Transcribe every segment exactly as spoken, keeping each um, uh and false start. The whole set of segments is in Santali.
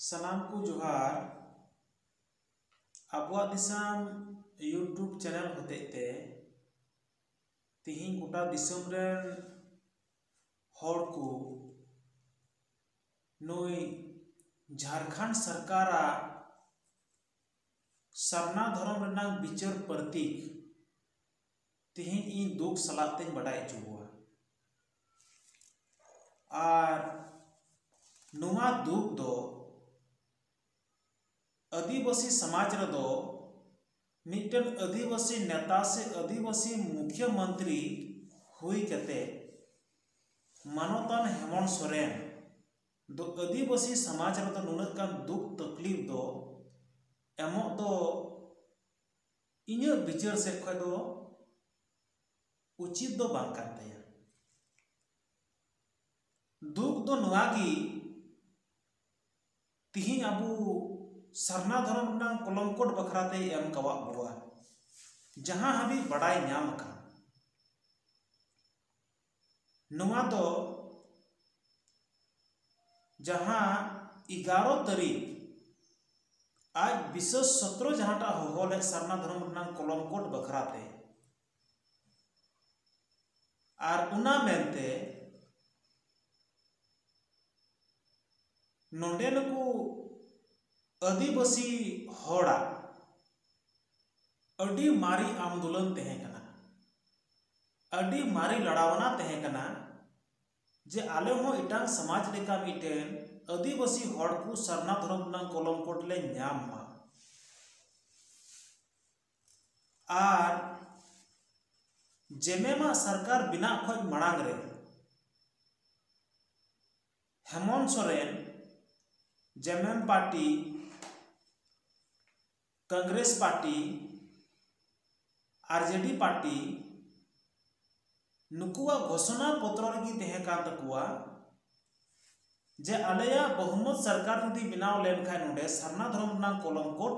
ᱥᱟᱱᱟᱢ ᱠᱚ ᱡᱚᱦᱟᱨ᱾ ᱟᱵᱚᱣᱟᱜ ᱫᱤᱥᱚᱢ YouTube ᱪᱮᱱᱮᱞ ᱦᱚᱛᱮᱡ ᱛᱮ ᱛᱤᱦᱤᱧ ᱜᱚᱴᱟ ᱫᱤᱥᱚᱢ ᱨᱮᱱ ᱦᱚᱲ ᱠᱚ ᱱᱩᱭ ᱡᱷᱟᱲᱠᱷᱚᱸᱰ ᱥᱚᱨᱠᱟᱨᱟᱜ ᱥᱟᱨᱱᱟ ᱫᱷᱚᱨᱚᱢ ᱨᱮᱱᱟᱜ ᱵᱤᱪᱟᱹᱨ ᱯᱨᱚᱛᱤᱠ ᱛᱤᱦᱤᱧ ᱤᱧ ᱫᱩᱠ ᱥᱟᱞᱟᱜ ᱛᱮᱧ ᱵᱟᱰᱟᱭ ᱦᱚᱪᱚ ᱠᱚᱣᱟ᱾ ᱟᱨ ᱱᱚᱣᱟ ᱫᱩᱠ ᱫᱚ ᱟᱹᱫᱤᱵᱟᱹᱥᱤ ᱥᱚᱢᱟᱡᱽ ᱨᱮᱫᱚ ᱢᱤᱫᱴᱮᱱ ᱟᱹᱫᱤᱵᱟᱹᱥᱤ ᱱᱮᱛᱟ ᱥᱮ ᱟᱹᱫᱤᱵᱟᱹᱥᱤ ᱢᱩᱠᱷᱭᱟᱹ ᱢᱚᱱᱛᱨᱤ ᱦᱩᱭ ᱠᱟᱛᱮ ᱢᱟᱱᱚᱛᱟᱱ ᱦᱮᱢᱚᱱᱛ ᱥᱚᱨᱮᱱ ᱫᱚ ᱟᱹᱫᱤᱵᱟᱹᱥᱤ ᱥᱚᱢᱟᱡᱽ ᱨᱮᱫᱚ ᱱᱩᱱᱟᱹᱜ ᱜᱟᱱ ᱫᱩᱠ ᱛᱟᱠᱞᱤᱯ ᱫᱚ ᱮᱢᱚᱜ ᱫᱚ ᱤᱧᱟᱹᱜ ᱵᱤᱪᱟᱹᱨ ᱥᱮᱫ ᱠᱷᱚᱱ ᱫᱚ ᱩᱪᱤᱛ ᱫᱚ ᱵᱟᱝ ᱠᱟᱱ ᱛᱟᱭᱟ᱾ ᱫᱩᱠ ᱫᱚ ᱱᱚᱣᱟ ᱜᱮ, ᱛᱤᱦᱤᱧ ᱟᱵᱚ ᱥᱟᱨᱱᱟ ᱫᱷᱚᱨᱚᱢ ᱨᱮᱱᱟᱜ ᱠᱚᱞᱚᱢ ᱠᱳᱰ ᱵᱟᱠᱷᱨᱟ ᱛᱮᱭ ᱮᱢ ᱠᱟᱣᱟᱫ ᱵᱚᱱᱟ, ᱡᱟᱦᱟᱸ ᱦᱟᱹᱵᱤᱡ ᱵᱟᱰᱟᱭ ᱧᱟᱢ ᱟᱠᱟᱱ, ᱱᱚᱣᱟ ᱫᱚ ᱡᱟᱦᱟᱸ ᱮᱜᱟᱨᱚ ᱛᱟᱹᱨᱤᱠᱷ ᱟᱡ ᱵᱤᱥᱮᱥ ᱥᱚᱛᱨᱚ ᱡᱟᱦᱟᱸᱴᱟᱜ ᱦᱚᱦᱚ ᱞᱮᱫ ᱥᱟᱨᱱᱟ ᱫᱷᱚᱨᱚᱢ ᱨᱮᱱᱟᱜ ᱠᱚᱞᱚᱢ ᱠᱳᱰ ᱵᱟᱠᱷᱨᱟ ᱛᱮ, ᱟᱨ ᱚᱱᱟ ᱢᱮᱱᱛᱮ ᱱᱚᱰᱮ ᱱᱩᱠᱩ ᱟᱹᱫᱤᱵᱟᱹᱥᱤ ᱦᱚᱲᱟᱜ ᱟᱹᱰᱤ ᱢᱟᱨᱮ ᱟᱱᱫᱳᱞᱚᱱ ᱛᱟᱦᱮᱸ ᱠᱟᱱᱟ, ᱟᱹᱰᱤ ᱢᱟᱨᱮ ᱞᱟᱲᱟᱣᱱᱟ ᱛᱟᱦᱮᱸ ᱠᱟᱱᱟ ᱡᱮ ᱟᱞᱮ ᱦᱚᱸ ᱮᱴᱟᱜ ᱥᱚᱢᱟᱡᱽ ᱞᱮᱠᱟ ᱢᱤᱫᱴᱮᱱ ᱟᱹᱫᱤᱵᱟᱹᱥᱤ ᱦᱚᱲ ᱠᱚ ᱥᱟᱨᱱᱟ ᱫᱷᱚᱨᱚᱢ ᱨᱮᱱᱟᱜ ᱠᱚᱞᱚᱢ ᱠᱳᱰ ᱞᱮ ᱧᱟᱢ ᱢᱟ᱾ ᱟᱨ ᱡᱮᱢᱮᱢᱟᱜ ᱥᱚᱨᱠᱟᱨ ᱵᱮᱱᱟᱜ ᱠᱷᱚᱱ ᱢᱟᱲᱟᱝ ᱨᱮ Hemant Soren J M M party, Congress party, R J D party ᱱᱩᱠᱩᱣᱟᱜ ᱜᱷᱳᱥᱚᱱᱟ ᱯᱚᱛᱨᱚ ᱨᱮᱜᱮ ᱛᱟᱦᱮᱸ ᱠᱟᱱ ᱛᱟᱠᱚᱣᱟ ᱡᱮ ᱟᱞᱮᱭᱟᱜ ᱵᱚᱦᱩᱢᱚᱛ ᱥᱚᱨᱠᱟᱨ ᱡᱩᱫᱤ ᱵᱮᱱᱟᱣ ᱞᱮᱱᱠᱷᱟᱱ ᱱᱚᱰᱮ ᱥᱟᱨᱱᱟ ᱫᱷᱚᱨᱚᱢ ᱨᱮᱱᱟᱜ ᱠᱚᱞᱚᱢ ᱠᱳᱰ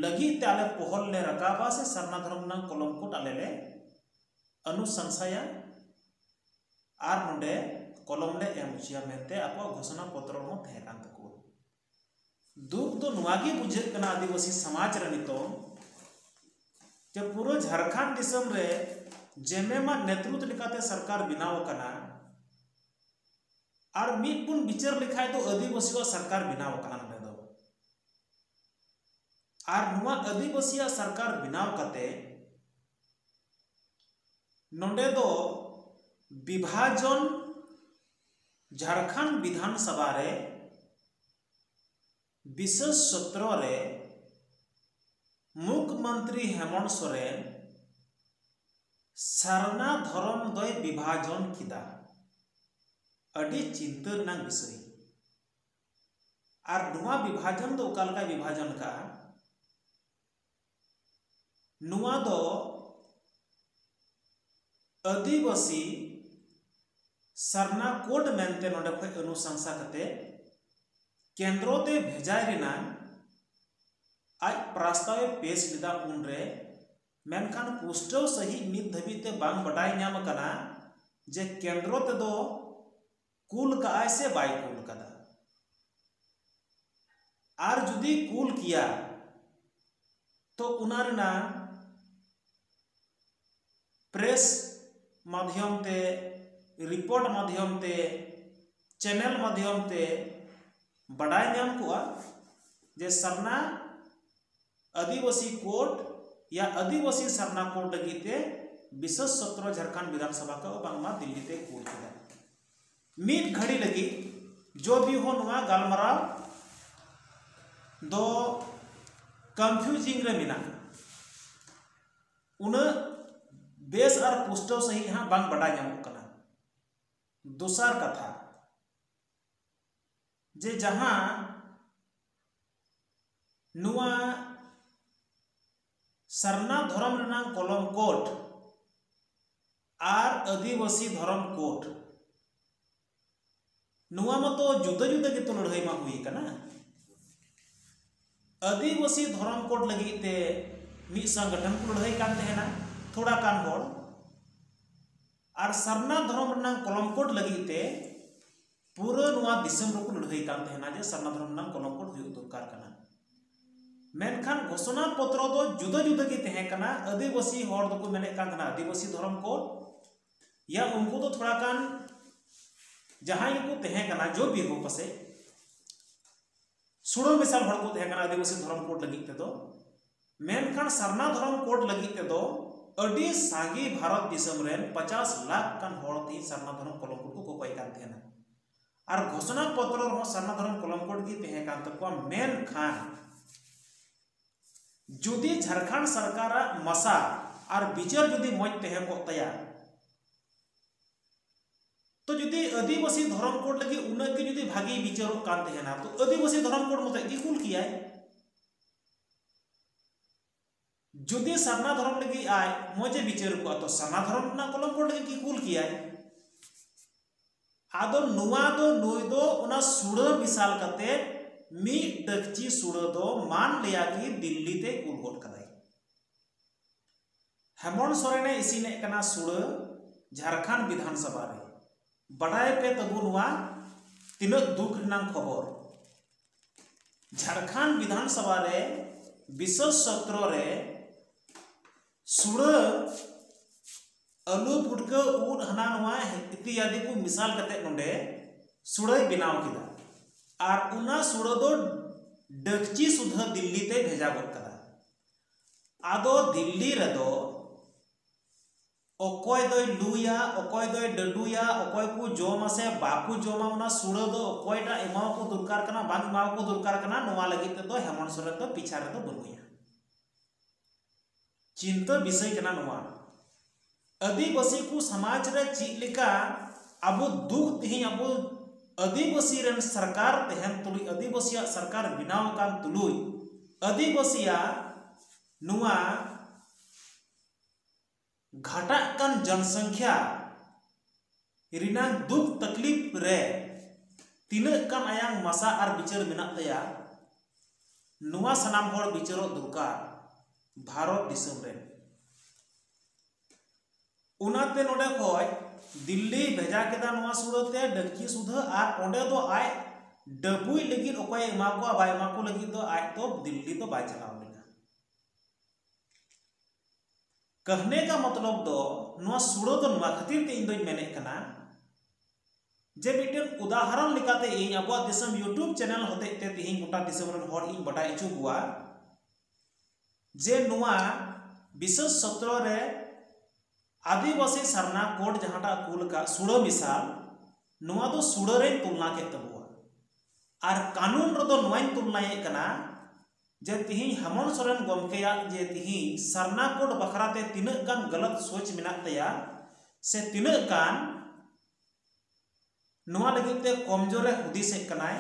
ᱞᱟᱹᱜᱤᱫ ᱛᱮ ᱟᱞᱮ ᱯᱚᱦᱚᱞ ᱞᱮ ᱨᱟᱠᱟᱵᱟ ᱥᱮ ᱥᱟᱨᱱᱟ ᱫᱷᱚᱨᱚᱢ ᱨᱮᱱᱟᱜ ᱠᱚᱞᱚᱢ ᱠᱳᱰ ᱟᱞᱮ ᱞᱮ ᱚᱱᱩᱥᱚᱝᱥᱟᱭᱟ ᱟᱨ ᱱᱚᱰᱮ ᱠᱚᱞᱚᱢ ᱞᱮ ᱮᱢ ᱦᱚᱪᱚᱭᱟ ᱢᱮᱱᱛᱮ ᱟᱠᱚᱣᱟᱜ ᱜᱷᱳᱥᱚᱱᱟ ᱯᱚᱛᱨᱚ ᱦᱚᱸ ᱛᱟᱦᱮᱸ ᱠᱟᱱ ᱛᱟᱠᱚᱣᱟ᱾ ᱫᱩᱠ ᱫᱚ ᱱᱚᱣᱟ ᱜᱮ ᱵᱩᱡᱷᱟᱹᱜ ᱠᱟᱱᱟ ᱟᱹᱫᱤᱵᱟᱹᱥᱤ ᱥᱚᱢᱟᱡᱽ ᱨᱮ ᱱᱤᱛᱚᱝ, ᱡᱮ ᱯᱩᱨᱟᱹ ᱡᱷᱟᱲᱠᱷᱚᱸᱰ ᱫᱤᱥᱚᱢ ᱨᱮ ᱡᱮᱢᱮᱢᱟᱜ ᱱᱮᱛᱨᱩᱛ ᱞᱮᱠᱟᱛᱮ ᱥᱚᱨᱠᱟᱨ ᱵᱮᱱᱟᱣ ᱟᱠᱟᱱᱟ, ᱟᱨ ᱢᱤᱫ ᱵᱚᱱ ᱵᱤᱪᱟᱹᱨ ᱞᱮᱠᱷᱟᱡ ᱫᱚ ᱟᱹᱫᱤᱵᱟᱹᱥᱤᱭᱟᱜ ᱥᱚᱨᱠᱟᱨ ᱵᱮᱱᱟᱣ ᱟᱠᱟᱱᱟ ᱱᱚᱰᱮ ᱫᱚ᱾ ᱟᱨ ᱱᱚᱣᱟ ᱟᱹᱫᱤᱵᱟᱹᱥᱤᱭᱟᱜ ᱥᱚᱨᱠᱟᱨ ᱵᱮᱱᱟᱣ ᱠᱟᱛᱮ ᱱᱚᱰᱮ ᱫᱚ ᱵᱤᱵᱷᱟᱡᱚᱱ, ᱡᱷᱟᱲᱠᱷᱚᱸᱰ ᱵᱤᱫᱷᱟᱱ ᱥᱚᱵᱷᱟ ᱨᱮ ᱵᱤᱥᱮᱥ ᱥᱚᱛᱨᱚ ᱨᱮ ᱢᱩᱠᱷᱢᱚᱱᱛᱨᱤ ᱦᱮᱢᱚᱱᱛ ᱥᱚᱨᱮᱱ ᱥᱟᱨᱱᱟ ᱫᱷᱚᱨᱚᱢ ᱫᱚᱭ ᱵᱤᱵᱷᱟᱡᱚᱱ ᱠᱮᱫᱟ᱾ ᱟᱹᱰᱤ ᱪᱤᱱᱛᱟᱹ ᱨᱮᱱᱟᱜ ᱵᱤᱥᱚᱭ᱾ ᱟᱨ ᱱᱚᱣᱟ ᱵᱤᱵᱷᱟᱡᱚᱱ ᱫᱚ ᱚᱠᱟ ᱞᱮᱠᱟᱭ ᱵᱤᱵᱷᱟᱡᱚᱱ ᱠᱟᱜᱼᱟ? ᱱᱚᱣᱟ ᱫᱚ ᱟᱹᱫᱤᱵᱟᱹᱥᱤ ᱥᱟᱨᱱᱟ ᱠᱳᱰ ᱢᱮᱱᱛᱮ ᱱᱚᱰᱮ ᱠᱷᱚᱱ ᱚᱱᱩᱥᱟᱝᱥᱟ ᱠᱟᱛᱮ ᱠᱮᱱᱫᱨᱚ ᱛᱮ ᱵᱷᱮᱡᱟᱭ ᱨᱮᱱᱟᱜ ᱟᱡ ᱯᱨᱟᱥᱛᱟᱵ ᱮ ᱯᱮᱥ ᱞᱮᱫᱟ ᱩᱱᱨᱮ, ᱢᱮᱱᱠᱷᱟᱱ ᱯᱩᱥᱴᱟᱹᱣ ᱥᱟᱹᱦᱤᱡ ᱱᱤᱛ ᱫᱷᱟᱹᱵᱤᱡ ᱛᱮ ᱵᱟᱝ ᱵᱟᱰᱟᱭ ᱧᱟᱢ ᱟᱠᱟᱱᱟ ᱡᱮ ᱠᱮᱱᱫᱨᱚ ᱛᱮᱫᱚ ᱠᱩᱞ ᱠᱟᱜᱼᱟᱭ ᱥᱮ ᱵᱟᱭ ᱠᱩᱞ ᱠᱟᱫᱟ᱾ ᱟᱨ ᱡᱩᱫᱤ ᱠᱩᱞ ᱠᱮᱭᱟ, ᱛᱚ ᱚᱱᱟ ᱨᱮᱱᱟᱜ ᱯᱨᱮᱥ ᱢᱟᱫᱷᱭᱚᱢ ᱛᱮ, ᱨᱤᱯᱳᱨᱴ ᱢᱟᱫᱷᱭᱚᱢ ᱛᱮ, ᱪᱮᱱᱮᱞ ᱢᱟᱫᱷᱭᱚᱢ ᱛᱮ ᱵᱟᱰᱟᱭ ᱧᱟᱢ ᱠᱚᱜᱼᱟ ᱡᱮ ᱥᱟᱨᱱᱟ ᱟᱹᱫᱤᱵᱟᱹᱥᱤ ᱠᱳᱰ ᱭᱟ ᱟᱹᱫᱤᱵᱟᱹᱥᱤ ᱥᱟᱨᱱᱟ ᱠᱳᱰ ᱞᱟᱹᱜᱤᱫ ᱛᱮ ᱵᱤᱥᱮᱥ ᱥᱚᱛᱨᱚ ᱡᱷᱟᱲᱠᱷᱚᱸᱰ ᱵᱤᱫᱷᱟᱱ ᱥᱚᱵᱷᱟ ᱠᱚ ᱵᱟᱝᱢᱟ ᱫᱤᱞᱞᱤ ᱛᱮ ᱠᱩᱞ ᱠᱮᱫᱟ᱾ ᱢᱤᱫ ᱜᱷᱟᱹᱲᱤ ᱞᱟᱹᱜᱤᱫ ᱡᱚᱫᱤ ᱦᱚᱸ ᱱᱚᱣᱟ ᱜᱟᱞᱢᱟᱨᱟᱣ ᱫᱚ ᱠᱚᱱᱯᱷᱤᱭᱩᱡᱤᱝ ᱨᱮ ᱢᱮᱱᱟᱜᱼᱟ, ᱩᱱᱟᱹᱜ ᱵᱮᱥ ᱟᱨ ᱯᱩᱥᱴᱟᱹᱣ ᱥᱟᱺᱦᱤᱡ ᱦᱟᱸᱜ ᱵᱟᱝ ᱵᱟᱰᱟᱭ ᱧᱟᱢᱚᱜ ᱠᱟᱱᱟ᱾ ᱫᱚᱥᱟᱨ ᱠᱟᱛᱷᱟ, ᱡᱮ ᱡᱟᱦᱟᱸ ᱱᱚᱣᱟ ᱥᱟᱨᱱᱟ ᱫᱷᱚᱨᱚᱢ ᱨᱮᱱᱟᱜ ᱠᱚᱞᱚᱢ ᱠᱳᱰ ᱟᱨ ᱟᱹᱫᱤᱵᱟᱹᱥᱤ ᱫᱷᱚᱨᱚᱢ ᱠᱳᱰ, ᱱᱚᱣᱟ ᱢᱟᱛᱚ ᱡᱩᱫᱟᱹ ᱡᱩᱫᱟᱹ ᱜᱮᱛᱚ ᱞᱟᱹᱲᱦᱟᱹᱭ ᱢᱟ ᱦᱩᱭ ᱠᱟᱱᱟ᱾ ᱟᱹᱫᱤᱵᱟᱹᱥᱤ ᱫᱷᱚᱨᱚᱢ ᱠᱳᱰ ᱞᱟᱹᱜᱤᱫ ᱛᱮ ᱢᱤᱫ ᱥᱚᱝᱜᱚᱴᱷᱚᱱ ᱠᱚ ᱞᱟᱹᱲᱦᱟᱹᱭ ᱠᱟᱱ ᱛᱟᱦᱮᱱᱟ, ᱛᱷᱚᱲᱟ ᱜᱟᱱ ᱦᱚᱲ, ᱟᱨ ᱥᱟᱨᱱᱟ ᱫᱷᱚᱨᱚᱢ ᱨᱮᱱᱟᱜ ᱠᱚᱞᱚᱢ ᱠᱳᱰ ᱞᱟᱹᱜᱤᱫ ᱛᱮ ᱯᱩᱨᱟᱹ ᱱᱚᱣᱟ ᱫᱤᱥᱚᱢ ᱨᱮᱠᱚ ᱞᱟᱹᱲᱦᱟᱹᱭ ᱠᱟᱱ ᱛᱟᱦᱮᱱᱟ ᱡᱮ ᱥᱟᱨᱱᱟ ᱫᱷᱚᱨᱚᱢ ᱨᱮᱱᱟᱜ ᱠᱚᱞᱚᱢ ᱠᱳᱰ ᱦᱩᱭᱩᱜ ᱫᱚᱨᱠᱟᱨ ᱠᱟᱱᱟ᱾ ᱢᱮᱱᱠᱷᱟᱱ ᱜᱷᱳᱥᱚᱱᱟ ᱯᱚᱛᱨᱚ ᱫᱚ ᱡᱩᱫᱟᱹ ᱡᱩᱫᱟᱹ ᱜᱮ ᱛᱟᱦᱮᱸ ᱠᱟᱱᱟ᱾ ᱟᱹᱫᱤᱵᱟᱹᱥᱤ ᱦᱚᱲ ᱫᱚᱠᱚ ᱢᱮᱱᱮᱫ ᱠᱟᱱ ᱛᱟᱦᱮᱱᱟ ᱟᱹᱫᱤᱵᱟᱹᱥᱤ ᱫᱷᱚᱨᱚᱢ ᱠᱳᱰ, ᱭᱟ ᱩᱱᱠᱩ ᱫᱚ ᱛᱷᱚᱲᱟ ᱜᱟᱱ ᱡᱟᱦᱟᱸᱭ ᱜᱮᱠᱚ ᱛᱟᱦᱮᱸ ᱠᱟᱱᱟ, ᱡᱚ ᱵᱤᱦᱩ ᱯᱟᱥᱮᱡ ᱥᱩᱲᱟᱹ ᱢᱮᱥᱟᱞ ᱦᱚᱲ ᱠᱚ ᱛᱟᱦᱮᱸ ᱠᱟᱱᱟ ᱟᱹᱫᱤᱵᱟᱹᱥᱤ ᱫᱷᱚᱨᱚᱢ ᱠᱳᱰ ᱞᱟᱹᱜᱤᱫ ᱛᱮᱫᱚ᱾ ᱢᱮᱱᱠᱷᱟᱱ ᱥᱟᱨᱱᱟ ᱫᱷᱚᱨᱚᱢ ᱠᱳᱰ ᱞᱟᱹᱜᱤᱫ ᱛᱮᱫᱚ ᱟᱹᱰᱤ ᱥᱟᱸᱜᱮ ᱵᱷᱟᱨᱚᱛ ᱫᱤᱥᱚᱢ ᱨᱮᱱ ᱯᱚᱪᱟᱥ ᱞᱟᱠᱷ ᱜᱟᱱ ᱦᱚᱲ ᱛᱮᱦᱮᱧ ᱥᱟᱨᱱᱟ ᱫᱷᱚᱨᱚᱢ ᱠᱚᱞᱚᱢ ᱠᱳᱰ ᱠᱚ ᱠᱚᱠᱚᱭ ᱠᱟᱱ ᱛᱟᱦᱮᱱᱟ᱾ ᱟᱨ ᱜᱷᱳᱥᱚᱱᱟ ᱯᱚᱛᱨᱚ ᱨᱮᱦᱚᱸ ᱥᱟᱨᱱᱟ ᱫᱷᱚᱨᱚᱢ ᱠᱚᱞᱚᱢ ᱠᱳᱰ ᱜᱮ ᱛᱟᱦᱮᱸ ᱠᱟᱱ ᱛᱟᱠᱚᱣᱟ᱾ ᱢᱮᱱᱠᱷᱟᱱ ᱡᱩᱫᱤ ᱡᱷᱟᱲᱠᱷᱚᱸᱰ ᱥᱚᱨᱠᱟᱨᱟᱜ ᱢᱟᱥᱟ ᱟᱨ ᱵᱤᱪᱟᱹᱨ ᱡᱩᱫᱤ ᱢᱚᱡᱽ ᱛᱟᱦᱮᱸ ᱠᱚᱜ ᱛᱟᱭᱟ, ᱛᱚ ᱡᱩᱫᱤ ᱟᱹᱫᱤᱵᱟᱹᱥᱤ ᱫᱷᱚᱨᱚᱢ ᱠᱳᱰ ᱞᱟᱹᱜᱤᱫ ᱩᱱᱟᱹᱜ ᱜᱮ ᱡᱩᱫᱤ ᱵᱷᱟᱜᱮ ᱵᱤᱪᱟᱹᱨᱚᱜ ᱠᱟᱱ ᱛᱟᱦᱮᱱᱟ, ᱛᱚ ᱟᱹᱫᱤᱵᱟᱹᱥᱤ ᱫᱷᱚᱨᱚᱢ ᱠᱳᱰ ᱢᱚᱛᱚᱡ ᱜᱮ ᱠᱩᱞ ᱠᱮᱭᱟᱭ᱾ ᱡᱩᱫᱤ ᱥᱟᱨᱱᱟ ᱫᱷᱚᱨᱚᱢ ᱞᱟᱹᱜᱤᱫ ᱟᱡ ᱢᱚᱡᱮ ᱵᱤᱪᱟᱹᱨ ᱠᱚᱣᱟ, ᱛᱚ ᱥᱟᱨᱱᱟ ᱫᱷᱚᱨᱚᱢ ᱨᱮᱱᱟᱜ ᱠᱚᱞᱚᱢ ᱠᱳᱰ ᱞᱟᱹᱜᱤᱫ ᱜᱮ ᱠᱩᱞ ᱠᱮᱭᱟᱭ᱾ ᱟᱫᱚ ᱱᱚᱣᱟ ᱫᱚ ᱱᱩᱭ ᱫᱚ ᱚᱱᱟ ᱥᱩᱲᱟᱹ ᱢᱮᱥᱟᱞ ᱠᱟᱛᱮ ᱢᱤᱫ ᱰᱟᱹᱠᱪᱤ ᱥᱩᱲᱟᱹ ᱫᱚ ᱢᱟᱱ ᱞᱮᱭᱟ ᱠᱤ ᱫᱤᱞᱞᱤ ᱛᱮ ᱠᱩᱞ ᱜᱚᱫ ᱠᱟᱫᱟᱭ᱾ ᱦᱮᱢᱚᱱ ᱥᱚᱨᱮᱱᱮ ᱤᱥᱤᱱᱮᱫ ᱠᱟᱱᱟ ᱥᱩᱲᱟᱹ ᱡᱷᱟᱲᱠᱷᱚᱸᱰ ᱵᱤᱫᱷᱟᱱ ᱥᱚᱵᱷᱟ ᱨᱮ᱾ ᱵᱟᱰᱟᱭ ᱯᱮ ᱛᱟᱵᱚ ᱱᱚᱣᱟ ᱛᱤᱱᱟᱹᱜ ᱫᱩᱠ ᱨᱮᱱᱟᱜ ᱠᱷᱚᱵᱚᱨ᱾ ᱡᱷᱟᱲᱠᱷᱚᱸᱰ ᱵᱤᱫᱷᱟᱱ ᱥᱚᱵᱷᱟ ᱨᱮ ᱵᱤᱥᱮᱥ ᱥᱚᱛᱨᱚ ᱨᱮ ᱥᱩᱲᱟᱹ, ᱟᱹᱞᱩ, ᱯᱩᱴᱠᱟᱹ, ᱩᱫ, ᱦᱟᱱᱟ ᱱᱚᱣᱟ ᱤᱛᱤᱭᱟᱫᱤ ᱠᱚ ᱢᱮᱥᱟᱞ ᱠᱟᱛᱮ ᱱᱚᱰᱮ ᱥᱩᱲᱟᱹᱭ ᱵᱮᱱᱟᱣ ᱠᱮᱫᱟ᱾ ᱟᱨ ᱚᱱᱟ ᱥᱩᱲᱟᱹ ᱫᱚ ᱰᱟᱹᱠᱪᱤ ᱥᱩᱫᱷᱟᱹ ᱫᱤᱞᱞᱤ ᱛᱮ ᱵᱷᱮᱡᱟ ᱜᱚᱫ ᱠᱟᱫᱟ᱾ ᱟᱫᱚ ᱫᱤᱞᱞᱤ ᱨᱮᱫᱚ ᱚᱠᱚᱭ ᱫᱚᱭ ᱞᱩᱭᱟ, ᱚᱠᱚᱭ ᱫᱚᱭ ᱰᱟᱹᱰᱩᱭᱟ, ᱚᱠᱚᱭ ᱠᱚ ᱡᱚᱢᱟ ᱥᱮ ᱵᱟᱠᱚ ᱡᱚᱢᱟ, ᱚᱱᱟ ᱥᱩᱲᱟᱹ ᱫᱚ ᱚᱠᱚᱭᱴᱟᱜ ᱮᱢᱟᱣᱟᱠᱚ ᱫᱚᱨᱠᱟᱨ ᱠᱟᱱᱟ, ᱵᱟᱝ ᱮᱢᱟᱣᱟᱠᱚ ᱫᱚᱨᱠᱟᱨ ᱠᱟᱱᱟ, ᱱᱚᱣᱟ ᱞᱟᱹᱜᱤᱫ ᱛᱮᱫᱚ ᱦᱮᱢᱚᱱ ᱥᱚᱨᱮᱱ ᱫᱚ ᱯᱤᱪᱷᱟ ᱨᱮᱫᱚ ᱵᱟᱹᱱᱩᱭᱟ᱾ ᱪᱤᱱᱛᱟᱹ ᱵᱤᱥᱚᱭ ᱠᱟᱱᱟ ᱱᱚᱣᱟ᱾ ᱟᱹᱫᱤᱵᱟᱹᱥᱤ ᱠᱚ ᱥᱚᱢᱟᱡᱽ ᱨᱮ ᱪᱮᱫ ᱞᱮᱠᱟ ᱟᱵᱚ ᱫᱩᱠ, ᱛᱮᱦᱮᱧ ᱟᱵᱚ ᱟᱹᱫᱤᱵᱟᱹᱥᱤ ᱨᱮᱱ ᱥᱚᱨᱠᱟᱨ ᱛᱟᱦᱮᱱ ᱛᱩᱞᱩᱡ, ᱟᱹᱫᱤᱵᱟᱹᱥᱤᱭᱟᱜ ᱥᱚᱨᱠᱟᱨ ᱵᱮᱱᱟᱣ ᱟᱠᱟᱱ ᱛᱩᱞᱩᱡ, ᱟᱹᱫᱤᱵᱟᱹᱥᱤᱭᱟᱜ ᱱᱚᱣᱟ ᱜᱷᱟᱴᱟᱜ ᱠᱟᱱ ᱡᱚᱱᱥᱚᱝᱠᱷᱭᱟ ᱨᱮᱱᱟᱝ ᱫᱩᱠ ᱛᱟᱠᱞᱤᱯ ᱨᱮ ᱛᱤᱱᱟᱹᱜ ᱜᱟᱱ ᱟᱭᱟᱝ ᱢᱟᱥᱟ ᱟᱨ ᱵᱤᱪᱟᱹᱨ ᱢᱮᱱᱟᱜ ᱛᱟᱭᱟ, ᱱᱚᱣᱟ ᱥᱟᱱᱟᱢ ᱦᱚᱲ ᱵᱤᱪᱟᱹᱨᱚᱜ ᱫᱚᱨᱠᱟᱨ ᱵᱷᱟᱨᱚᱛ ᱫᱤᱥᱚᱢ ᱨᱮ᱾ ᱚᱱᱟᱛᱮ ᱱᱚᱰᱮ ᱠᱷᱚᱡ ᱫᱤᱞᱞᱤ ᱵᱷᱮᱡᱟ ᱠᱮᱫᱟ ᱱᱚᱣᱟ ᱥᱩᱲᱟᱹ ᱛᱮ ᱰᱟᱹᱠᱪᱤ ᱥᱩᱫᱷᱟᱹ, ᱟᱨ ᱚᱸᱰᱮ ᱫᱚ ᱟᱡ ᱰᱟᱹᱵᱩᱭ ᱞᱟᱹᱜᱤᱫ ᱚᱠᱚᱭᱮ ᱮᱢᱟ ᱠᱚᱣᱟ, ᱵᱟᱭ ᱮᱢᱟ ᱠᱚ ᱞᱟᱹᱜᱤᱫ ᱫᱚ ᱟᱡ ᱫᱚ ᱫᱤᱞᱞᱤ ᱫᱚ ᱵᱟᱭ ᱪᱟᱞᱟᱣ ᱞᱮᱱᱟ᱾ ᱠᱟᱹᱦᱱᱮ ᱠᱟ ᱢᱚᱛᱞᱚᱵ ᱫᱚ, ᱱᱚᱣᱟ ᱥᱩᱲᱟᱹ ᱫᱚ ᱱᱚᱣᱟ ᱠᱷᱟᱹᱛᱤᱨ ᱛᱮ ᱤᱧ ᱫᱚᱧ ᱢᱮᱱᱮᱫ ᱠᱟᱱᱟ, ᱡᱮ ᱢᱤᱫᱴᱮᱱ ᱩᱫᱟᱦᱚᱨᱚᱱ ᱞᱮᱠᱟᱛᱮ ᱤᱧ ᱟᱵᱚᱣᱟᱜ ᱫᱤᱥᱚᱢ YouTube channel ᱦᱚᱛᱮᱡ ᱛᱮ ᱛᱮᱦᱮᱧ ᱜᱚᱴᱟ ᱫᱤᱥᱚᱢ ᱨᱮᱱ ᱦᱚᱲ ᱤᱧ ᱵᱟᱰᱟᱭ ᱦᱚᱪᱚ ᱠᱚᱣᱟ, ᱡᱮ ᱱᱚᱣᱟ ᱵᱤᱥᱮᱥ ᱥᱚᱛᱨᱚ ᱨᱮ ᱟᱹᱫᱤᱵᱟᱹᱥᱤ ᱥᱟᱨᱱᱟ ᱠᱳᱰ ᱡᱟᱦᱟᱸᱴᱟᱜ ᱠᱩᱞ ᱟᱠᱟᱫ ᱥᱩᱲᱟᱹ ᱢᱮᱥᱟᱞ, ᱱᱚᱣᱟ ᱫᱚ ᱥᱩᱲᱟᱹ ᱨᱮᱧ ᱛᱩᱞᱱᱟ ᱠᱮᱫ ᱛᱟᱵᱚᱣᱟ᱾ ᱟᱨ ᱠᱟᱹᱱᱩᱱ ᱨᱮᱫᱚ ᱱᱚᱣᱟᱧ ᱛᱩᱞᱱᱟᱭᱮᱫ ᱠᱟᱱᱟ ᱡᱮ ᱛᱤᱦᱤᱧ ᱦᱮᱢᱚᱱ ᱥᱚᱨᱮᱱ ᱜᱚᱢᱠᱮᱭᱟᱜ ᱡᱮ ᱛᱤᱦᱤᱧ ᱥᱟᱨᱱᱟ ᱠᱳᱰ ᱵᱟᱠᱷᱨᱟ ᱛᱮ ᱛᱤᱱᱟᱹᱜ ᱜᱟᱱ ᱜᱟᱞᱟᱛ ᱥᱳᱪ ᱢᱮᱱᱟᱜ ᱛᱟᱭᱟ, ᱥᱮ ᱛᱤᱱᱟᱹᱜ ᱜᱟᱱ ᱱᱚᱣᱟ ᱞᱟᱹᱜᱤᱫ ᱛᱮ ᱠᱚᱢᱡᱳᱨᱮ ᱦᱩᱫᱤᱥᱮᱫ ᱠᱟᱱᱟᱭ,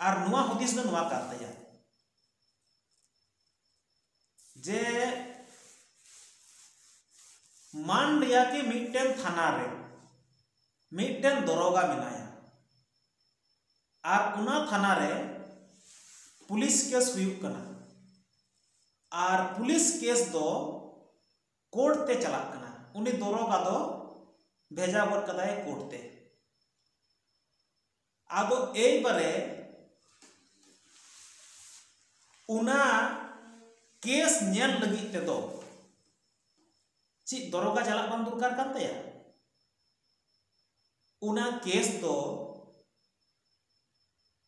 ᱟᱨ ᱱᱚᱣᱟ ᱦᱩᱫᱤᱥ ᱫᱚ ᱱᱚᱣᱟ ᱠᱟᱱ ᱛᱟᱭᱟ ᱡᱮ ᱢᱟᱱ ᱞᱤᱭᱟ ᱠᱤ ᱢᱤᱫᱴᱮᱱ ᱛᱷᱟᱱᱟ ᱨᱮ ᱢᱤᱫᱴᱮᱱ ᱫᱚᱨᱚᱜᱟ ᱢᱮᱱᱟᱭᱟ, ᱟᱨ ᱚᱱᱟ ᱛᱷᱟᱱᱟ ᱨᱮ ᱯᱩᱞᱤᱥ ᱠᱮᱥ ᱦᱩᱭᱩᱜ ᱠᱟᱱᱟ, ᱟᱨ ᱯᱩᱞᱤᱥ ᱠᱮᱥ ᱫᱚ ᱠᱳᱨᱴ ᱛᱮ ᱪᱟᱞᱟᱜ ᱠᱟᱱᱟ᱾ ᱩᱱᱤ ᱫᱚᱨᱚᱜᱟ ᱫᱚ ᱵᱷᱮᱡᱟ ᱜᱚᱫ ᱠᱟᱫᱟᱭ ᱠᱳᱨᱴ ᱛᱮ᱾ ᱟᱫᱚ ᱮᱭᱵᱟᱨᱮ ᱚᱱᱟ ᱠᱮᱥ ᱧᱮᱞ ᱞᱟᱹᱜᱤᱫ ᱛᱮᱫᱚ ᱪᱮᱫ ᱫᱚᱨᱚᱜᱟ ᱪᱟᱞᱟᱜ ᱵᱟᱝ ᱫᱚᱨᱠᱟᱨ ᱠᱟᱱ ᱛᱟᱭᱟ? ᱚᱱᱟ ᱠᱮᱥ ᱫᱚ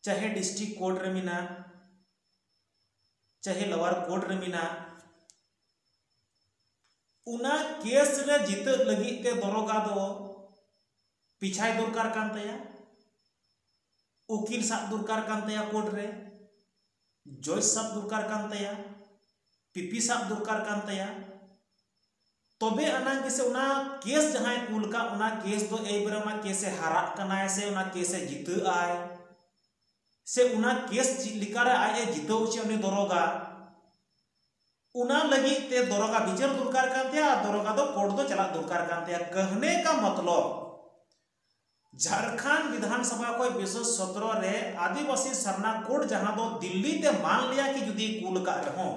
ᱪᱟᱦᱮ ᱰᱤᱥᱴᱨᱤᱠᱴ ᱠᱳᱨᱴ ᱨᱮ ᱢᱮᱱᱟᱜ, ᱪᱟᱦᱮ ᱞᱳᱣᱟᱨ ᱠᱳᱨᱴ ᱨᱮ ᱢᱮᱱᱟᱜ, ᱚᱱᱟ ᱠᱮᱥ ᱨᱮ ᱡᱤᱛᱟᱹᱜ ᱞᱟᱹᱜᱤᱫ ᱛᱮ ᱫᱚᱨᱚᱜᱟ ᱫᱚ ᱯᱤᱪᱷᱟᱭ ᱫᱚᱨᱠᱟᱨ ᱠᱟᱱ ᱛᱟᱭᱟ, ᱩᱠᱤᱞ ᱥᱟᱵ ᱫᱚᱨᱠᱟᱨ ᱠᱟᱱ ᱛᱟᱭᱟ ᱠᱳᱨᱴ ᱨᱮ, ᱡᱚᱡᱽ ᱥᱟᱵ ᱫᱚᱨᱠᱟᱨ ᱠᱟᱱ ᱛᱟᱭᱟ, ᱯᱤᱯᱤ ᱥᱟᱵ ᱫᱚᱨᱠᱟᱨ ᱠᱟᱱ ᱛᱟᱭᱟ᱾ ᱛᱚᱵᱮ ᱟᱱᱟᱝ ᱜᱮᱥᱮ ᱚᱱᱟ ᱠᱮᱥ ᱡᱟᱦᱟᱸᱭ ᱠᱩᱞ ᱠᱟᱜ, ᱚᱱᱟ ᱠᱮᱥ ᱫᱚ ᱮᱭᱵᱟᱨᱮ ᱚᱱᱟ ᱠᱮᱥ ᱮ ᱦᱟᱨᱟᱜ ᱠᱟᱱᱟᱭ ᱥᱮ ᱚᱱᱟ ᱠᱮᱥ ᱮ ᱡᱤᱛᱟᱹᱜ ᱟᱭ, ᱥᱮ ᱚᱱᱟ ᱠᱮᱥ ᱪᱮᱫ ᱞᱮᱠᱟᱨᱮ ᱟᱡ ᱮ ᱡᱤᱛᱟᱹᱣ ᱦᱚᱪᱚᱭᱟ ᱩᱱᱤ ᱫᱚᱨᱚᱜᱟ, ᱚᱱᱟ ᱞᱟᱹᱜᱤᱫ ᱛᱮ ᱫᱚᱨᱚᱜᱟ ᱵᱤᱪᱟᱹᱨ ᱫᱚᱨᱠᱟᱨ ᱠᱟᱱ ᱛᱟᱭᱟ ᱟᱨ ᱫᱚᱨᱚᱜᱟ ᱫᱚ ᱠᱳᱨᱴ ᱫᱚ ᱪᱟᱞᱟᱜ ᱫᱚᱨᱠᱟᱨ ᱠᱟᱱ ᱛᱟᱭᱟ᱾ ᱠᱟᱹᱦᱱᱮ ᱠᱟ ᱢᱚᱛᱞᱚᱵ, ᱡᱷᱟᱲᱠᱷᱚᱸᱰ ᱵᱤᱫᱷᱟᱱ ᱥᱚᱵᱷᱟ ᱠᱷᱚᱱ ᱵᱤᱥᱮᱥ ᱥᱚᱛᱨᱚ ᱨᱮ ᱟᱹᱫᱤᱵᱟᱹᱥᱤ ᱥᱟᱨᱱᱟ ᱠᱳᱰ ᱡᱟᱦᱟᱸ ᱫᱚ ᱫᱤᱞᱞᱤ ᱛᱮ ᱢᱟᱱ ᱞᱤᱭᱟ ᱠᱤ ᱡᱩᱫᱤ ᱠᱩᱞ ᱟᱠᱟᱫ ᱨᱮᱦᱚᱸ,